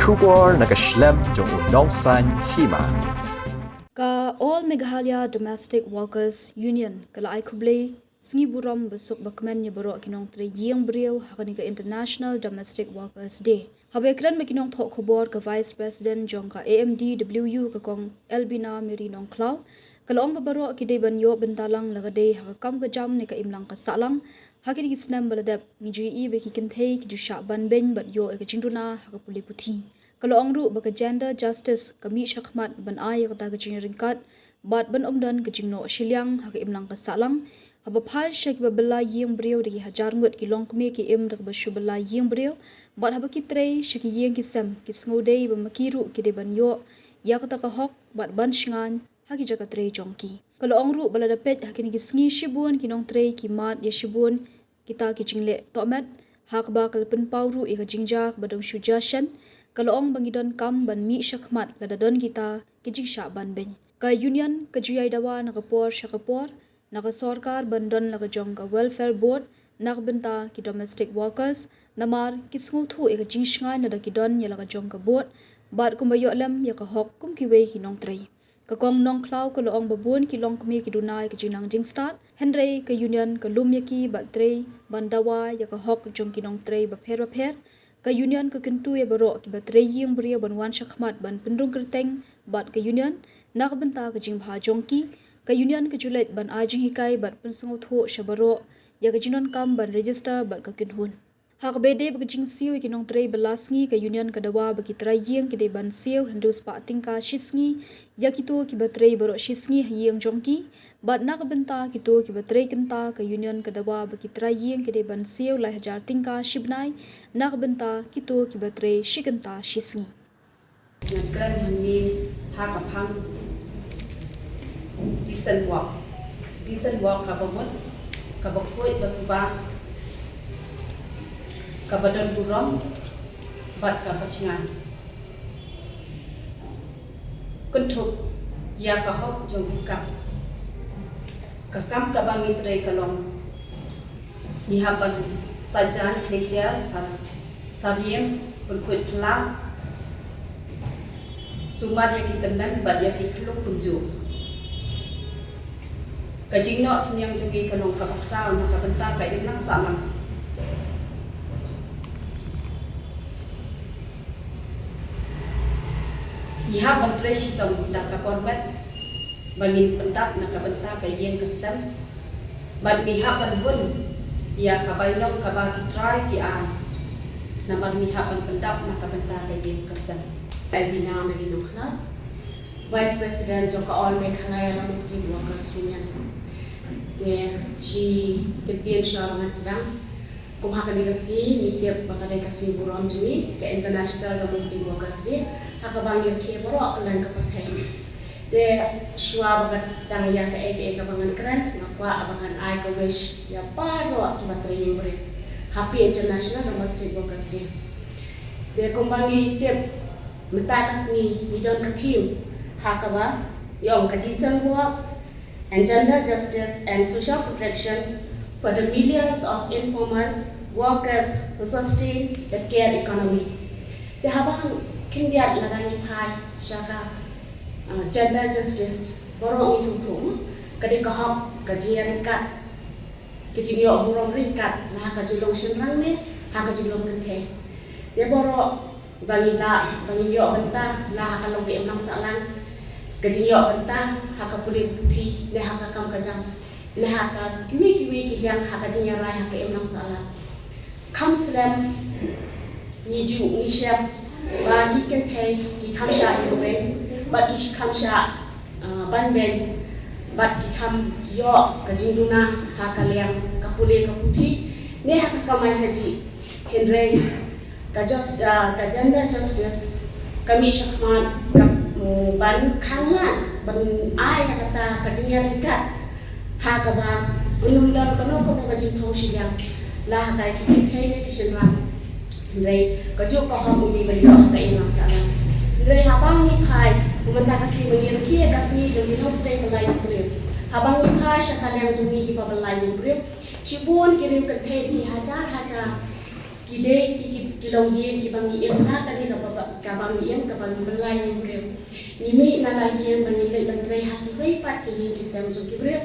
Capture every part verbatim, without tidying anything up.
Khubor na ka shlem jong u nongsan hima. Ka All Meghalaya Domestic Workers Union ka la ai khublei sngi burom ba suk ba kmen ïa baroh ki nongtrei ïing briew ha kane ka International Domestic Workers Day. Haba ïakren bad ki nongthoh khubor, ka Vice President jong ka A M D W U, ka Kong Elbina Mary Nongkhlaw, ka la ong ba baroh ki dei ban ïoh bynta lang la ka dei ha ka kam ka jam ne ka imlang ka sahlang. Ha kine ki snem ba la dep ngi ju ïohi ba ki kynthei ki ju shah ban beiñ bad ïoh ïa ka jingduna ha ka pule puthi. Ka la ong ruh ba ka gender justice ka mih shakhmat ban ai ïa kata ka jingryngkat bad ban ym don ka jingnoh shiliang ha ka imlang ka sahlang, haba phai sha kiba bylla ïing briew da ki hajar ngut ki longkmie ki im da kaba shu bylla ïing briew, bad haba ki trei sha ki ïing ki sem, ki sngewdei ba ma ki ruh ki dei ban ïoh ïa kata ka hok bad ban shngaiñ ha ki jaka trei jong ki. Ka la ong ruh ba lada peit ha kine ki sngi, shibun ki nongtrei ki mad ïa shibun kita ki jingleh tohmet, ha kaba ka la pynpaw ruh ïa ka jingjia kaba dang shu jia shen. Ka la ong ba ngi donkam ban mih shakhmat lada don kita ki jingshah ban beiñ. Ka Union ka ju ïai dawa na ka por sha ka por na ka sorkar ban don la ka jong ka Welfare Board na ka bynta ki domestic workers, namar ki sngewthuh ïa ka jingshngaiñ lada ki don ïa la ka jong ka board bad kumba ïoh lem ïa ka hok kum kiwei ki nongtrei. Ka Kong Nongkhlaw ka la ong ba bun ki longkmie ki duna ïa ka jingnang jingstad, hynrei ka Union ka lum ïa ki bad trei ban dawa ïa ka hok jong ki nongtrei bapher bapher. Ka Union ka kyntu ïa baroh kiba trei ïing briew ban wan shakhmat ban pynrung kyrteng bad ka Union na ka bynta ka jingbha jong ki. Ka Union ka ju leit ban ai jinghikai bad pynsngewthuh sha baroh ïa ka jingdonkam ban register bad ka kynhun. Ha kaba ïadei bad ka jingsiew ïa ki nongtrei ba la sngi, ka Union ka dawa ba ki trai ïing ki dei ban siew hynriew spah tyngka shi sngi ïa kito kiba trei baroh shi sngi ha ïing jong ki. Bad na ka bynta kito kiba trei kynta, ka Union ka dawa ba ki trai ïing ki dei ban siew lai hajar tyngka shi bnai na ka bynta kito kiba trei shi kynta shi sngi. Ngan kren hangne ha ka phang decent work. Decent work kaba mut, kaba khuid ba suba, kaba don burom bad kaba shngaiñ. Kynthup ïa ka hok jong ki kam. Ka kam kaba ngi trei ka long ngi hap ban sa jan khlem tiar, sa, sa riem, pynkhuid phylla, sumar ïa ki tymmen bad ïa ki khluk kumjuh. Ka jingnoh synñiang jong ngi ka long kaba khraw na ka bynta ka imlang sahlang. Ngi hap ban trei shitom da ka por met ba ngin pyndap na ka bynta ka ïing ka sem. Bad ngi hap ban bun ïa ka bainong kaba ki trai ki ai. Namar ngi hap ban pyndap na ka bynta ka ïing ka sem. Elbina Mary Nongkhlaw, Vice President jong ka All Meghalaya Domestic Workers Union. Te shi kyntien shuwa ba ngan sdang. Kum ha kane ka sngi ngi tip ba ka dei ka sngi burom jong ngi, ka International Domestic Workers Day, ha kaba ngi rakhe baroh kylleng ka pyrthei. Te shuwa ba ngan sdang ïa kaei kaei kaba ngan kren, nga kwah ba ngan ai ka wish ïa baroh kiba trei ïing briew. Happy International Domestic Workers Day. Te kumba ngi tip, mynta ka sngi ngi don ka theme ha kaba ïong ka decent work, and gender justice and social protection for the millions of informal workers who sustain the care economy. Te haba khyndiat lada ngi phai sha ka, uh, gender justice, baroh ngi sngewthuh ka dei ka hok, ka jingïaryngkat, ka jingïoh burom ryngkat la ha ka jinglong shynrang ne ha ka jinglong kynthei. Te baroh ba ngi lah, ba ngin ïoh bynta la ha ka long ka imlang sahlang, ka jingïoh bynta ha ka pule puthi ne ha ka kam ka jam ne ha ka kiwei kiwei ki liang ha ka jingïarai ha ka imlang sahlang. Kham slem ngi ju ngi shem ba ki kynthei ki kham shah ïoh beiñ bad ki kham shah, ah, ban beiñ bad ki kham ïoh ka jingduna ha ka liang ka pule ka puthi ne ha ka kamai kajih. Hynrei ka just, ah, ka gender justice ka mih shakhmat ka, mm, ban khanglad ban ai ïa kata ka jingïaryngkat ha kaba un ym don kano kano ka jingthaw shiliang la ha ka ki kynthei ne ki shynrang. Hynrei kajuh ka hok ngi dei ban ïoh ha ka imlang sahlang. Hynrei haba ngi phai, kumta ka sngi ba ngi rakhe ka sngi jong ki nongtrei bylla ïing briew, haba ngi phai sha ka liang jong ngi kiba bylla ïing briew, shibun ki riew kynthei ki hajar hajar Ki dei ki, ki, ki long ïing kiba ngi im na ka dei kaba, kaba ngi im kaba ngi bylla ïing briew. Ngi mih na la ïing ba ngi leit ban trei ha kiwei pat ki ïing ki sem jong ki briew.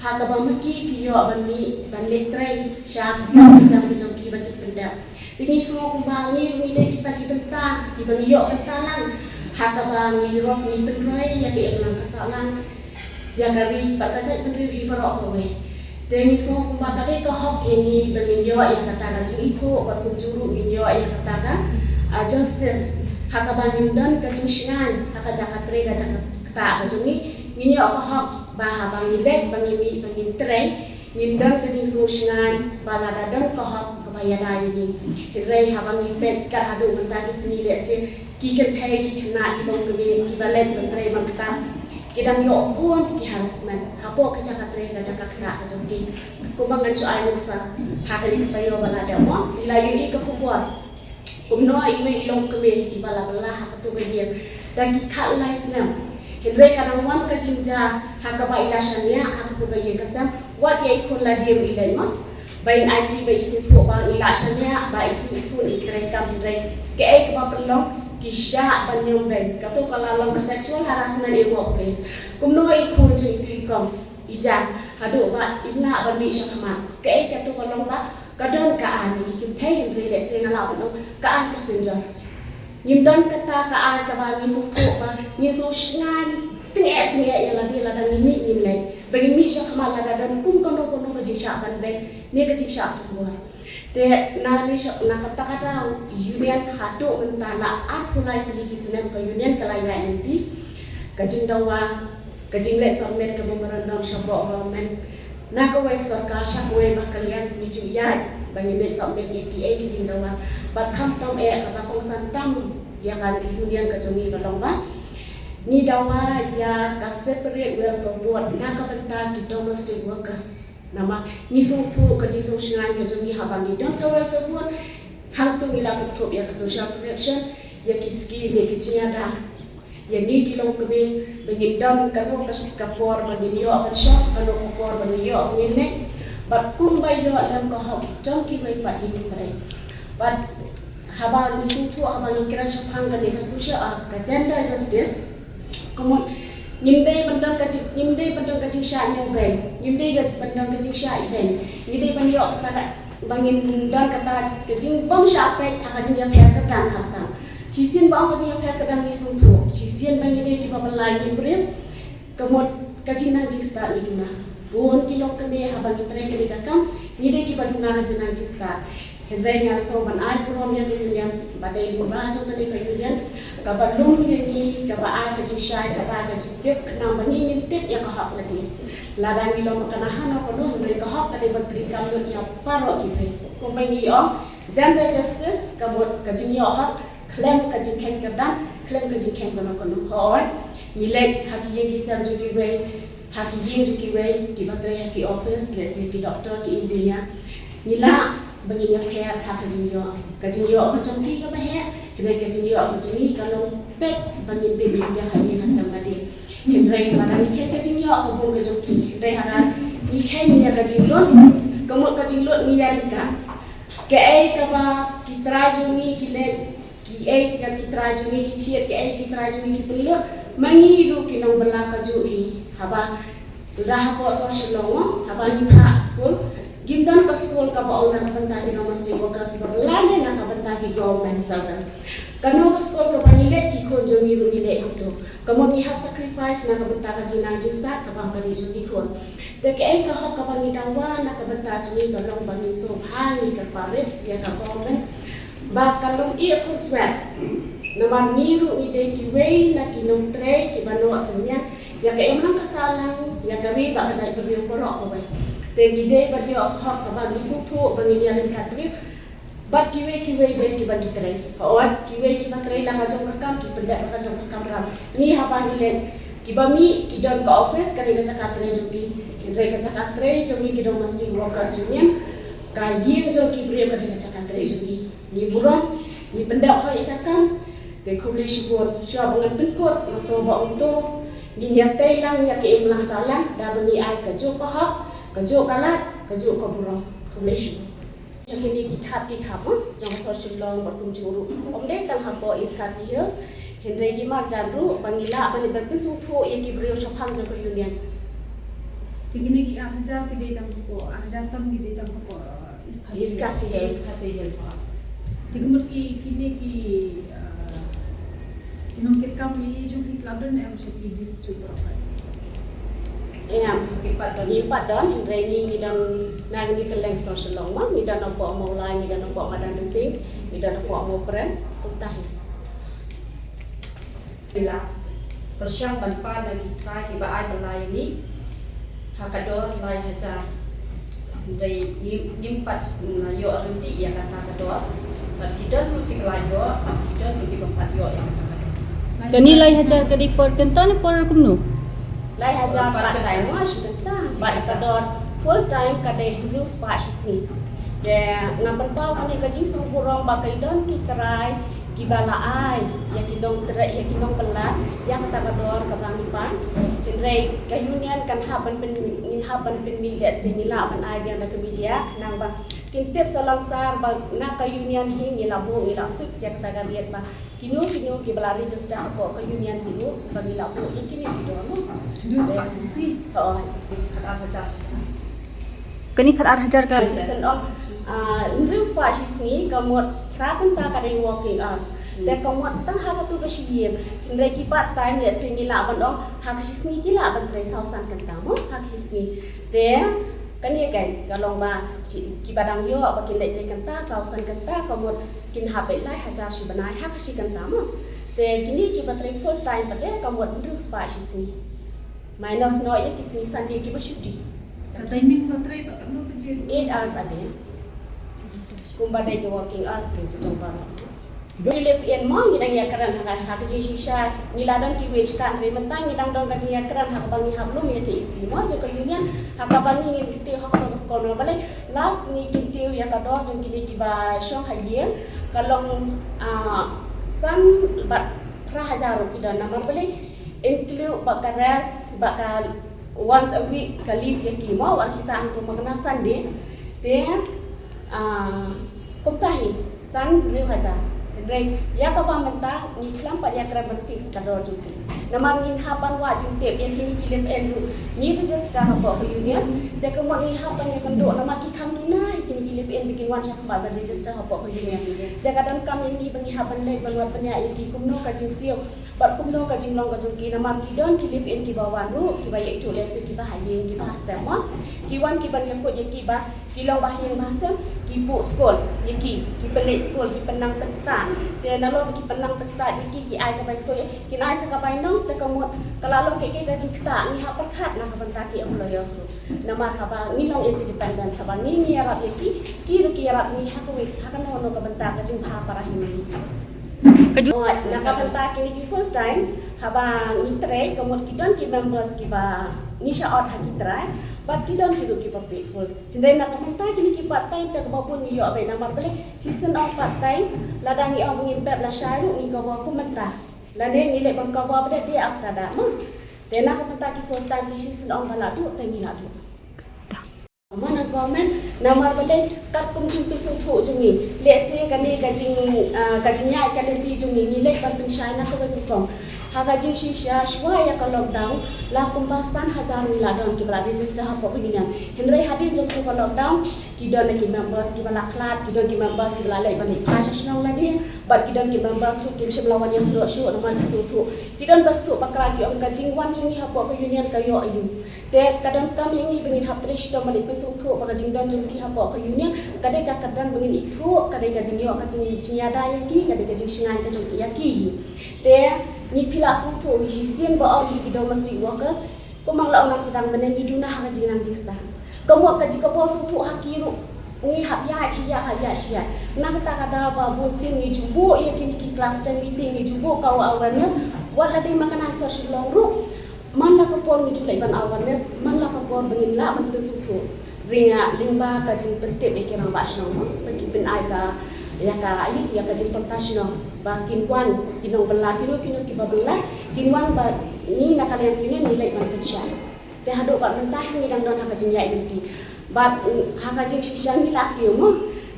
Ha kaba ma ki ki ïoh ban mih ban leit trei sha ki kam ki jam ki jong ki ba ki pyndep. Te ngi sngew kumba ngi ruh ngi dei kita ki bynta kiba ngi ïoh bynta lang. Ha kaba ngi ruh ngi pynroi ïa ka imlang ka sahlang, ïa ka ri bad ka jaitbynriew hi baroh kawei. Te ngi sngew kumba ka dei ka hok ïa ngi ba ngin ïoh ïa kata ka jingithuh bad kumjuh ruh ngin ïoh ïa kata ka, ah, justice. Ha kaba ngin don ka jingshngaiñ ha ka jaka trei ka jaka ktah ka jong ngi, ngin ïoh ka hok ba haba ngi leit ba ngi mih ba ngin trei, ngin don ka jingsngewshngaiñ ba lada don ka hok kaba ïada ïa ngi. Hynrei haba ngi peit kat haduh mynta ki sngi lehse ki kynthei ki khynnah ki bym kmie kiba leit ban trei ban ktah, ki dang ïoh bun ki harassment hapoh ka jaka trei ka jaka ktah ka jong ki. Kumba ngan shu ai nuksa ha kane ka taïew ba la dep mo, ngi la ïohi ka khubor kumno iwei i longkmie iba la bylla ha kato ka ïing da ki khatlai snem. Hynrei ka dang wan ka jingjia ha kaba i la shaniah ha kato ka ïing ka sem, wat ïa i khun la dei ruh i leit mo. Ba in aiti ba i sngewthuh ba i la shaniah ba itu i khun i treikam, hynrei kaei kaba pynlong, ki shah ban ïombeiñ. Kato ka la long ka sexual harassment in workplace. Kumno i khun jong itu i kong i jan haduh ba i lah ban mih sha khmat? Kaei kato ka long ba ka don ka aiñ ïa ki kynthei, hynrei lehse nga lah ban ong ka aiñ ka synjor. Ngim don kata ka aiñ kaba ngi sngewthuh ba ngin sngewshngaiñ tyngeh tyngeh ïa lade lada ngi mih ngin leit, ba ngin mih sha khmat lada don kum kano kano ka jingshah ban beiñ ne ka jingshah pynbor. Te na ne sha, na kata ka daw union haduh mynta la arphew lai tylli ki snem ka union ka la ïaid lynti. Ka jingdawa, ka jingleit submit ka memorandum shapoh government na kawei ka sorkar sha kawei ba ka liang, ngi ju ïaid ba ngin leit submit ïa kiei ki jingdawa. Bad khamtam eh kaba kongsan tam ïa ka union ka jong ngi ka long ba ngi dawa ïa ka separate welfare board na ka bynta ki domestic workers. Namar ngi sngewthuh ka jingsngewshngaiñ ka jong ngi haba ngi don ka welfare board, hangto ngi la kynthup ïa ka social protection, ïa ki scheme, ïa ki jingïada ïa ngi ki longkmie ba ngin don kano ka, ka por ba ngin ïoh ban shong, kano ka por ba ngin ïoh ban ngin leit, bad kumba ïoh lem ka hok jong kiwei pat ki nongtrei. Bad haba ngi sngewthuh, haba ngi kren shaphang kane ka social, ah, ka gender justice, ka mut ngim dei ban don ka jing, ngim dei ban don ka jingshah ïombeiñ, ngim dei ban don ka jingshah ïombeiñ, ngi dei ban ïoh kata ka ba ngin don kata ka jingbym shah peit ha ka jingïapher kyrdan khamtam. Shisien ba ong ka jingïapher kyrdan ngi sngewthuh, shisien ba ngi dei kiba bylla ïing briew, ka mut ka jingnang jingstad ngi duna. Bun ki longkmie haba ngi trei kane ka kam ngi dei kiba duna ka jingnang jingstad. Hynrei nga sngew ban ai burom ïa ka union ba dei lyngba jong kane ka union kaba lum ïa ngi, kaba ai ka jingshai, kaba ai ka jingtip khnang ba ngi ngin tip ïa ka hok lade. Lada ngi long ba kane hano kano, hynrei ka hok ka dei ban treikam lut ïa baroh kiwei. Kumba ngi ong, gender justice, ka mut ka jingïoh hok khlem ka jingkheiñ kyrdan, khlem ka jingkheiñ kano kano. Hooid, ngi leit ha ki ïing ki sem jong kiwei, ha ki ïing jong kiwei kiba trei ha ki office, lehse ki doctor, ki engineer, ngi lah ba ngin ïapher ha ka jingïoh. Ka jingïoh ka jong ki kaba heh, hynrei ka jingïoh ka jong ngi ka long peit ba ngin bit ngin biang ha ïing ha sem lade. Hynrei lada ngi kheiñ ka jingïoh ka bun ka jong ki, hynrei lada ngi kheiñ ïa ka jinglut, ka mut ka jinglut ngi ïaryngkat. Kaei kaba ki trai jong ngi ki leit, kiei ki trai jong ngi ki thied, kaei ki trai jong ngi ki pynlut, ma ngi ruh ki nongbylla kajuh hi. Haba lada hapoh sor Shillong, haba ngi phah skul, ngim don ka skul kaba ong na ka bynta ki domestic workers kiba bylla ne na ka bynta ki government servant. Kano ka skul kaba ngi leit, ki khun jong ngi ruh ngi leit hangto. Ka mut ngi hap sacrifice na ka bynta ka jingnang jingstad kaba ym ka dei jong ki khun. Te kaei ka hok kaba ngi dawa na ka bynta jong ngi ka long ba ngin sngewbha, ngi kyrpad rit ïa ka government ba kan long ïa ka khunswet. Namar ngi ruh ngi dei kiwei na ki nongtrei kiba noh synñiang ïa ka imlang ka sahlang, ïa ka ri bad ka jaitbynriew baroh kawei. Te ngi dei ban ïoh ka hok kaba ngi sngewthuh ba ngin ïaryngkat briew bad kiwei kiwei de kiba ngi trei. Hooid, kiwei kiba trei la ka jong ka kam ki pyndep la ka jong ka kamram. Ngi haba ngi leit, kiba mih ki don ka office, ka dei ka jaka trei jong ki. Hynrei ka jaka trei jong ngi ki domestic workers union, ka ïing jong ki briew ka dei ka jaka trei jong ngi. Ngi burom, ngi pyndep hoi ïa ka kam. Te khublei shibun, shuwa ba ngan pynkut nga sngew ba ong to ngin ïatei lang ïa ka imlang sahlang da ba ngi ai kajuh ka hok, kajuh ka lad, kajuh ka burom. Khublei shibun. Kine ki khap ki khap, eh, jong ka sor Shillong bad kumjuh ruh. Ym dei tang hapoh East Khasi Hills, hynrei ki marjan ruh ba ngi lah ban pynsngewthuh ïa ki briew shaphang jong ka union. Te kine ki ar hajar ki dei tang hapoh, ar hajar tam ki dei tang hapoh, eh, East Khasi Hills. East Khasi Hills. Te ka mut ki kine ki, eh, ki nongkitkam ki jong ki la don em sha ki district baroh? Em, ngi pat don, hynrei ngi, ngi don na ngi kylleng sor Shillong mo, ngi don hapoh Mawlai, ngi don hapoh Madanrting, ngi don hapoh Mawprem, kumta hi. Last. Pyrshang ban pan na ki trai kiba ai ba lai ni ha ka dor lai hajar. Hynrei ngim, ngim pat, mm, ïoh ryntih ïa kata ka dor. Bad ki don ruh kiba la ïoh, bad ki don ruh kiba pat ïoh ïa kata ka dor. Kane lai hajar ka dei por kynta ne por kumno? Lai hajar part time mo, shi kynta. Bad ka dor full time ka dei hynriew spah shisngi. Te nga pynpaw kane ka jingsngewburom ba ka don ki trai kiba la ai ïa ki nongtrei, ïa ki nongbylla ïa kata ka dor kaba ngi pan. Hynrei ka union kan hap ban pyn, ngin hap ban pynmih, lehse ngi lah ban ai biang da ka media khnang ba kin tip sa lang sar ba na ka union hi ngi la buh, ngi la fix ïa kata ka rate ba kino kino kiba la register hapoh ka union hi ruh ba ngi la buh ïa kine ki dor mo. Hynriew spah shisngi. Oh. Kane khat ar hajar ka. Shisien ong, ah, hynriew spah shisngi ka mut phra kynta ka dei working hours. Te ka mut tang ha katu ka shi ïing. Hynrei ki part time lehse ngi lah ban ong ha ka shisngi ki lah ban trei saw san kynta mo ha ka shisngi. Te kane ka, ka long ba shi, kiba dang ïoh ba kin leit trei kynta, saw san kynta, ka mut kin hap beit lai hajar shi bnai ha ka shi kynta mo. Te kine kiba trei full time pat te ka mut hynriew spah shisngi. Minus noh ïa ki sngi Sunday kiba shuti. Ka timing ba trei ba katno baje? Eight hours a day. Kumba dei ki working hours ki jong baroh. Ki live in mo, ngi dang ïakren ha ka, ha ka jingshisha, ngi la don ki wage cut, hynrei mynta ngi dang don ka jingïakren ha kaba ngi hap lum ïa ka E C mo jong ka union, ha kaba ngi ngin kyntiew ha ka dor, ka dor balei last ngi kyntiew ïa ka dor jong kine kiba shong ha ïing ka long, ah, san bad phra hajar ruh ki don, namar balei include bad ka rest, bad ka once a week ka leave ïa ki mo, wat ki sah hangto ma kane Sunday. Te, ah, kumta hi, san hynriew hajar. Hynrei ïa kaba mynta ngi khlem pat ïakren ban fix ka dor jong ki. Namar ngin hap ban wad jingtip ïa kine ki live in ruh. Ngi register hapoh ka union. Te ka mut ngi hap ban ïakynduh namar ki kham duna hi kine ki live in ba kin wan sha khmat ban register hapoh ka union. Te ka donkam ïa ngi ba ngi hap ban leit ban wad pynïaid ïa ki kumno ka jingsiew. Bad kumno ka jinglong ka jong ki, namar ki don ki live in kiba wan ruh, kiba ïa ithuh lehse kiba ha ïing kiba ha sem mo. Ki wan kiban ïakut ïa ki ba ki long ba ha ïing ba ha sem, ki buh skul ïa ki, ki pynleit skul, ki pynnang pynstad. Te nalor ki pynnang pynstad ïa ki, ki ai ka bai skul ïa ki, kin ai sa ka bai nong, te ka mut ka la long kaei kaei ka jingktah, ngi hap pyrkhat na ka bynta ki employers ruh. Namar haba ngi long interdependent, haba ngi, ngi ïarap ïa ki, ki ruh ki ïarap ngi ha kawei, ha kano kano ka bynta ka jingbha para hi ma ngi. Ka ju- Oh, na ka bynta kine ki full time, haba ngi trei, ka mut ki don ki members kiba ngi shah ot ha ki trai, bad ki don ki ruh kiba paid full. Hynrei na ka bynta kine ki part time te kaba bun ngi ïoh beit namar balei, shisien ong part time, lada ngi ong ba ngin pep lashai ruh ngi cover kum mynta. Lane ngi leh ban cover ba da day after that, mo. Te na ka bynta ki full time te shisien ong ba la duh, te ngi la duh. Mo na government, namar balei katkum jingpynsngewthuh jong ngi. Lehse kane ka jing, ah, ka jingïaid ka lynti jong ngi, ngi leit ban pynshai na kawei ka rukom. Ha ka jingshisha shuwa ïa ka lockdown, la kumba san hajar ngi la don kiba la register hapoh ka union. Hynrei hadien jong ka lockdown, ki don ki members kiba la khlad, ki don ki members kiba la leit ban leit phai sha shnong lade, bad ki don ki members ruh kim shym la wan ïasnoh shuh namar ki sngewthuh. Ki don ba sngewthuh bakla, ki ong ka jingwan jong ngi hapoh ka union ka ïoh aïu. Te ka donkam ïa ngi ba ngin hap trei shitom ban ïa pynsngewthuh ba ka jingdon jong ki hapoh ka union ka dei ka kyrdan ba ngin ithuh, ka dei ka jingïoh ka jing, jingïada ïa ki, ka dei ka jingshngaiñ ka jong ïa ki hi. Te ngi phi la sngewthuh ngi shisien ba ong hi ki domestic workers, kumba nga la ong nang sdang mynne ngi duna ha ka jingnang jingstad. Ka mut ka jingkyrpad sngewthuh ha ki ruh ngi hap ïaid shi ïaid, hap ïaid shi ïaid. Na kata ka daw ba bun sien ngi ju buh ïa kine ki cluster meeting, ngi ju buh ka awareness, wat la dei ma kane ha sor Shillong ruh. Man la ka por ngi ju leit ban awareness, man la ka por ba ngin lah ban pynsngewthuh. Ring, ah, lyngba ka jingpyntip ïa ki rangbah shnong, ba ki pyn-ai ka, ïa ka, ïa, ïa ka jingpyrta shnong. Ba kin wan ki nongbylla, kino kino kiba bylla, kin wan ba ngi na ka liang kine ngi leit ban pynshai. Te haduh bad mynta ngi dang don ha ka jingïaid lynti. Bad, mm, ha ka jingshisha ngi la kiew mo.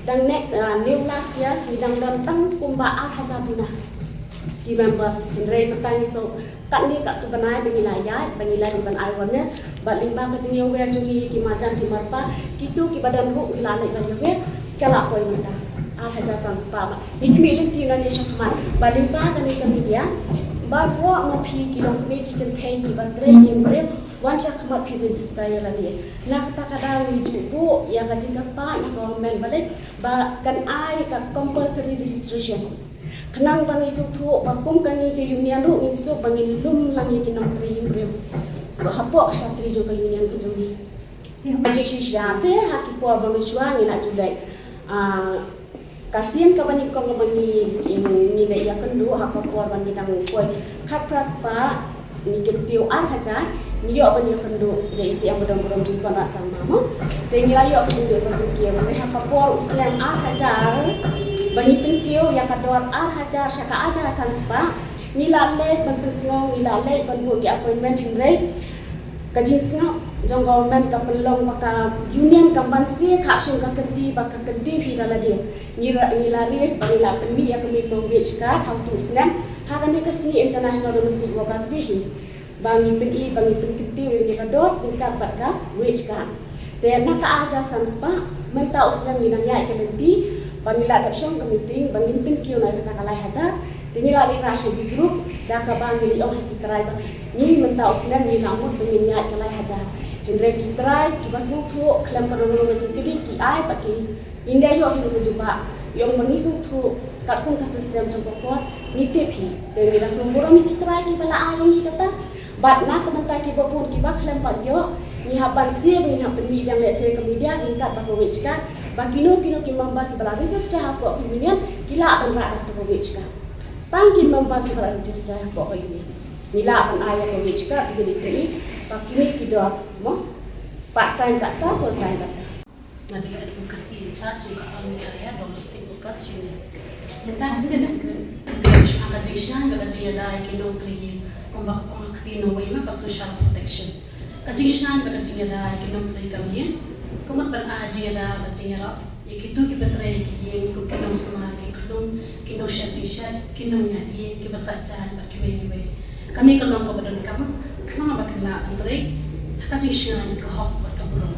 Dang next, uh, new last year, ngi dang don tang kumba ar hajar duna ki members. Hynrei mynta ngi shu katne katto bnai ba ngi la ïaid, ba ngi la ïaid ban ai awareness. Bad lyngba ka jingïawer jong ngi ki marjan ki marpa, kito kiba don ruh ki la leit ban ïawer, ka la poi mynta ar hajar san spah. Bad ngi khmih lynti na ngi shakhmat ba lyngba kane ka media, baroh ma phi ki longkmie ki kynthei kiba trei ki briew, wan shakhmat phi register ïa lade. Na kata ka daw ngi ju buh ïa ka jingkyrpad na government ba leit ba kan ai ka compulsory registration. Khnang ba ngi sngewthuh ba kum kane ka union ruh ngin suk ba ngin lum lang ïa ki nongtrei briew hapoh ka shatri jong ka union ka jong ngi. Ka jingshisha te ha ki por ba mynshuwa ngi la ju leit, ah, ka sien kaba nyngkong kaba ngi, ngi leit ïakynduh ha ka por ba ngi dang poi khatphra spah, ngi kyntiew ar hajar, ngi ïoh ban ïakynduh da i C M ba don burom Jingkonrad Sangma mo. Te ngi la ïoh kyntiew ban kyntiew. Hynrei ha ka por u snem ar hajar ba ngi kyntiew ïa ka dor ar hajar sha ka ar hajar san spah, ngi la leit ban pynsngew, ngi la leit ban buh ki appointment, hynrei ka jingsngap jong government ka pynlong ba ka union kam banse, khap shym ka kynti ba ka kynti hi da lade. Ngi la, ngi la raise ba ngi la pynmih ïa ka minimum wage kat ha utu u snem. Ha kane ka sngi International Domestic Workers Day hi, ba ngi pyni, ba ngi pynkyntiew ïa kane ka dor ryngkat bad ka wage kat. Te na ka ar hajar san spah, mynta u snem ngi dang ïaid ka lynti ba ngi la dep shong ka meeting ba ngin pynkiew na kata ka lai hajar. Te ngi la leit rah sha ki group da kaba ngi la ong ha ki trai ba ngi mynta u snem ngi la mut ba ngin ïaid ka lai hajar. Hynrei ki trai kiba sngewthuh khlem ka don ka jingkylli ki ai bad ki India ïoh hi ruh ka jubab, ïoh ba ngi sngewthuh katkum ka system jong ka court, ngi tip hi. Te ngi da sngewburom ïa ki trai kiba la ai ïa ngi kata. Bad na ka bynta kiba bun kiba khlem pat ïoh, ngi hap ban siew, ngi hap pynmih biang lehse ka media ryngkat bad ka wage kat ba kino kino ki member kiba la register hapoh ka union ki lah ban rah da ka wage kat. Tang ki member kiba la register hapoh ka union ngi lah ban ai ïa ka wage kat, ngi dei pynmih ba kine ki dor mo, part time kata, full time kata. Nga dei advocacy in charge jong ka All Meghalaya Domestic Workers Union. Mynta ka dei ka jingshngaiñ bad ka jingïada ïa ki nongtrei ïing, kumba ka ong ha ka ktien nongwei ma ka social protection. Ka jingshngaiñ bad ka jingïada ïa ki nongtrei kam ïing, kumba ban ai jingïada bad jingïarap ïa kito kiba trei ïa ki ïing, kum ki nongsumar, ki khyllung, ki nongshad jingshat, ki nongñiah ïing, kiba sait jaiñ bad kiwei kiwei. Kane ka long kaba donkam khnang ba kin lah ban trei ha ka jingshngaiñ ka hok bad ka burom.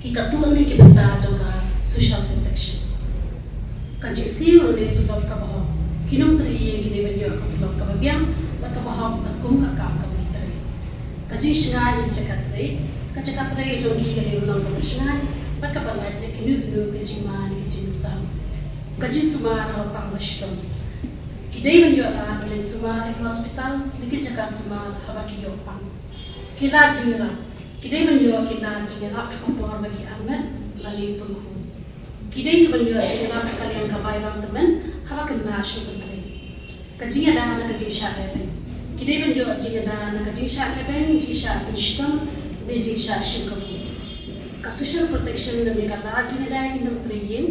Ki katto katne ki bynta jong ka social protection. Ka jingsiew ne tulop kaba hok. Ki nongtrei ïing ki dei ban ïoh ka tulop kaba biang bad kaba hok katkum ka kam kaba ki trei. Ka jingshngaiñ ïa ka jaka trei. Ka jaka trei jong ki ka dei ban long kaba shngaiñ bad kaba lait na kino kino ki jingma ne ki jingmynsaw. Ka jingsumar haba pang ba shitom. Ki dei ban ïoh lad ban leit sumar ha ki hospital ne ki jaka sumar haba ki ïoh pang. Ki lad jingïarap. Ki dei ban ïoh ki lad jingïarap ha ka por ba ki armet lane pyrkhu. Ki dei ban ïoh jingïarap ha ka liang ka bai bam tymmen haba kim lah shuh ban trei. Ka jingïada na ka jingshah lehbeiñ. Ki dei ban ïoh jingïada na ka jingshah lehbeiñ, jingshah pynshitom ne jingshah shim kabu. Ka social protection lane ka lad jingïada ïa ki nongtrei ïing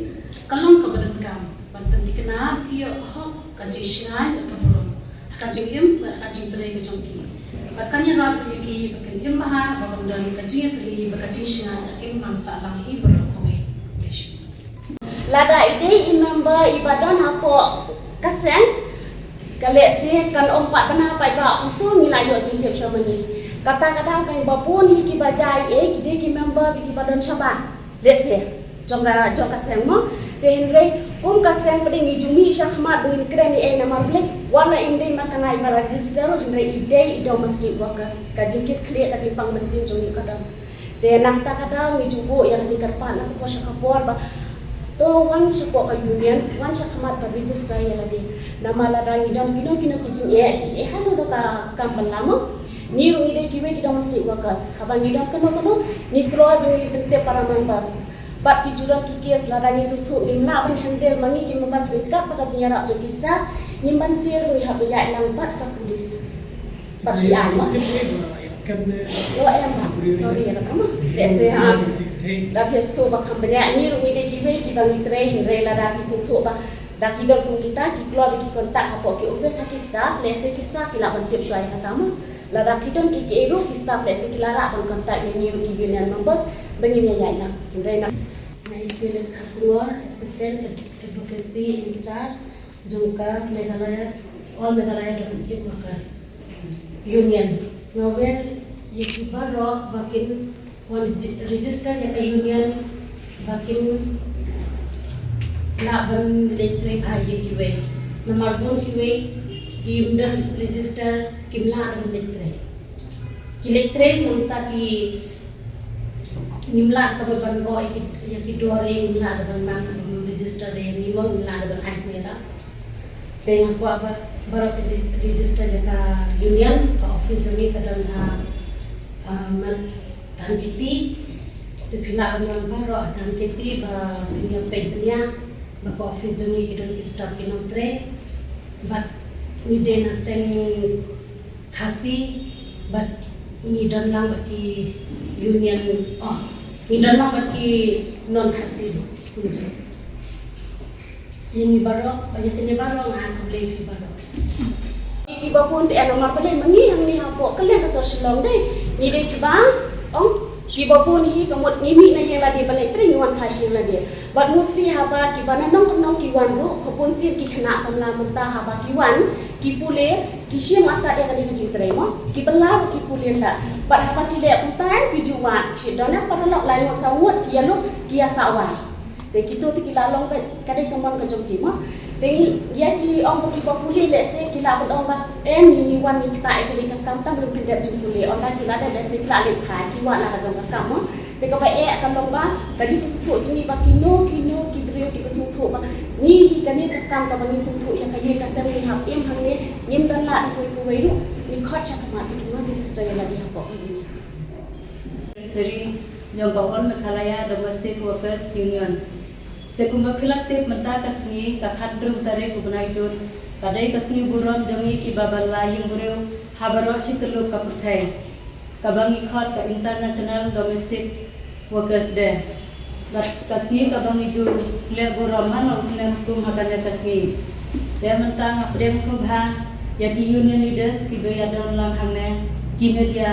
ka long kaba donkam ban pynthikna ba ki ïoh ka hok, ka jingshngaiñ bad ka burom ha ka jingim bad ha ka jingtrei ka jong ki. Bad kan ïarap ïa ki ba kin im bha bad ban don ka jingïatylli bad ka jingshngaiñ, ba kim nang sah lang hi baroh kawei. Lada i dei i member iba don hapoh ka seng, ka lehse kan ym pat bna paidbah kumto, ngi la ïoh jingtip shuwa ma ngi. Kata ka daw kan ba bun hi kiba jia, eh, ki dei ki member kiba don shabar, lehse jong ka, jong ka seng mo. Te hynrei kum ka seng pat ngi ju mih shakhmat ba ngin kren ïa ei namar balei, wat la im dei ma ka nai ba register, hynrei i dei i domestic workers, ka jingkit khlieh, ka jingpang mynsiem jong ngi ka don. Te na kata ka daw ngi ju buh ïa ka jingkyrpad na ka por sha ka por ba to wan shapoh ka union, wan shakhmat ba register ïa lade. Namar lada ngi don kino kino ki jingeh, ki eh haduh ka kam ban lam mo. Ngi ruh ngi dei kiwei ki domestic workers. Haba ngi don kano kano, ngi kloi ba ngi pyntip para members. Bad ki ju don ki case, lada ngi sngewthuh ngim lah ban handle ma ngi ki members ryngkat bad ka jingïarap jong ki staff, ngim banse ruh ngi hap ban ïaid lang bad ka police. Bad ki ai ma. Tip ne ba, em, kan ne. Lo em ba. Sorry, ïa kata ma. Lehse ha. Tip, tip, tip. Da phi sngewthuh ba kham bniah, ngi ruh ngi dei kiwei kiba ngi trei, hynrei lada phi sngewthuh ba da ki don kum kita, ki kloi ba ki contact hapoh ki office ha ki staff, lehse ki staff ki lah ban tip shuwa ïa kata ma. Lada ki don ki, ki ei ruh ki staff, lehse ki lah ban contact ïa ngi ruh ki union members ba ngin ïa ïaid lang. Hynrei na. Nice. Philip Kharkongor, Assistant Ad- Advocacy in Charge jong ka Meghalaya, All Meghalaya Domestic Worker Union. Nga wer ïa ki baroh ba kin wan regi- register ïa ka union ba kin lah ban leit trei bha ïa kiwei. Namar bun kiwei kim don register kim lah ban leit trei. Ki leit trei mynta ki ngim lah ka ban ban go ïa ki ïa ki dor, ngim lah ka ban ban register ïa ngi mo, ngim lah ka ban ai jingïarap. Te nga kwah ba baroh ki re- register ïa ka union, ka office jong ngi ka don ha ah, Mat Dhankheti. Te phi lah ban wan baroh Dhankheti ba phin ïa peit phin ïa ba ka office jong ngi ki don ki staff ki nongtrei. Bad ngi dei na seng Khasi bad ngi don lang bad ki union, oh, ngi don lang bad ki non Khasi kumjuh. Ïa ngi baroh, ïa kine baroh nga ai khublei phi baroh. Ki ba bun te ana ma pale ma ngi hangne hapoh ka liang ka sor Shillong dei. Ngi dei ki ba ong ki ba bun hi ka mut ngi mih na ïing lade ba leit trei ngi wan phai sha ïing lade. Bad mostly haba ki ba na nong ka nong ki wan ruh ka bun sien ki khynnah samla mynta haba ki wan ki pule ki shim atat ïa kane ka jingtrei mo. Ki ba la ruh ki pule ta. Bad haba ki leh kumta ki ju wad ki don na paralok lai ngut saw ngut ki ïa lut ki ïa sawai. Te kito te ki la long ba ka dei ka mon ka jong ki mo. Te ngi ïa ki ong ba ki ba pule lehse ki la ban ong ba em ngi ngi wan ngi ktah ïa ka dei ka kam tam ngi pyndep jingpule, ong ba ki la dep lehse ki la leit phai ki wad la ka jong ka kam mo. Te kaba eh ka long ba ka jingpynsngewthuh jong ngi ba kino kino ki briew ki pynsngewthuh ba ngi hi kane ka kam kaba ngi sngewthuh ïa ka ïing ka sem ngi hap im hangne ngim don lad ha kawei kawei ruh ngi khot sha khmat ba ki ma register ïa lade hapoh ka ïing. Secretary jong ka All Meghalaya Domestic Workers Union. Te kumba phi la tip mynta ka sngi ka khathynriew tarik u bnai Jun ka dei ka sngi burom jong ngi kiba ban la ïing briew ha baroh shi tylli ka pyrthei kaba ngi khot ka International Domestic Workers Day. Bad ka sngi kaba ngi ju leh burom man la u snem kum ha kane ka sngi. Te mynta nga pdiang sngewbha ïa ki union leaders kiba ïa don lang hangne, ki media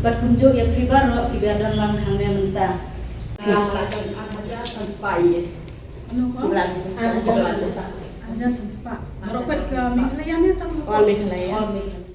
bad kumjuh ïa phi baroh kiba ïa don lang hangne mynta. Ar hajar san spah ïa. Ar hajar san spah. Ar hajar san spah. Baroh pat ka Meghalaya ne tang? All Meghalaya. All Meghalaya.